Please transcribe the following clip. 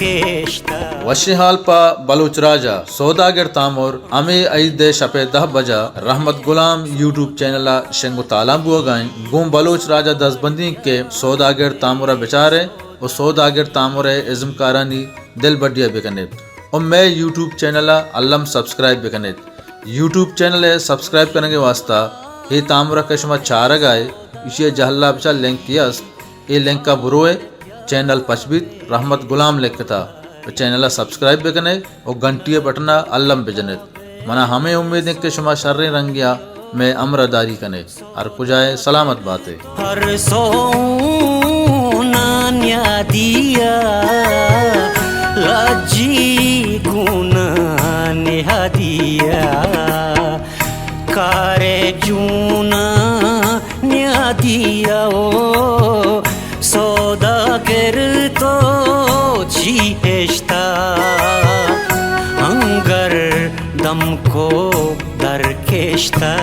وشیں حال پہ بلوچ راج ءَ۔ سوداگر تامر ہمے عید ءِ شپ ءِ دہ بج ءَ رحمت غلام یوٹیوب چینل ءَ شنگ ءُ تالان بوگ ءَ اِنت۔ گوں بلوچ راج ءَ دزبندی اِنت کہ سوداگر تامر ءَ بچار ئے ءُ سوداگر تامر ءِ ازمکارانی دلبڈی ءَ بکن ئے ءُ مئے یوٹیوب چینل ءَ الم سبسکرائب بکن ئے۔ یوٹیوب چینل ءِ سبسکرائب کنگ ءِ واستہ اے تامر ءَ کہ شما چارگ ءَ ئے، ایشی ءِ جہلا بچار لنکے است، اے لنک ءَ برو ئے، چینل پچ بیت، رحمت غلام لکھتا، ءُ چینل ءَ سبسکرائب بکن ئے ءُ گھنٹی ءِ بٹن ءَ الم بجن ئے۔ منا ہمے امید اِنت کہ شما شریں رنگے ءَ مئے ہمراہ داری کن ئے۔ ہر کجا ئے سلامت بات ئے۔ ہر سونا نیادیا، لجی گونا نیادیا، کارے جونا نیادیا، او سوداگر تو چی ہشتا، انگر دمکو در کشتا۔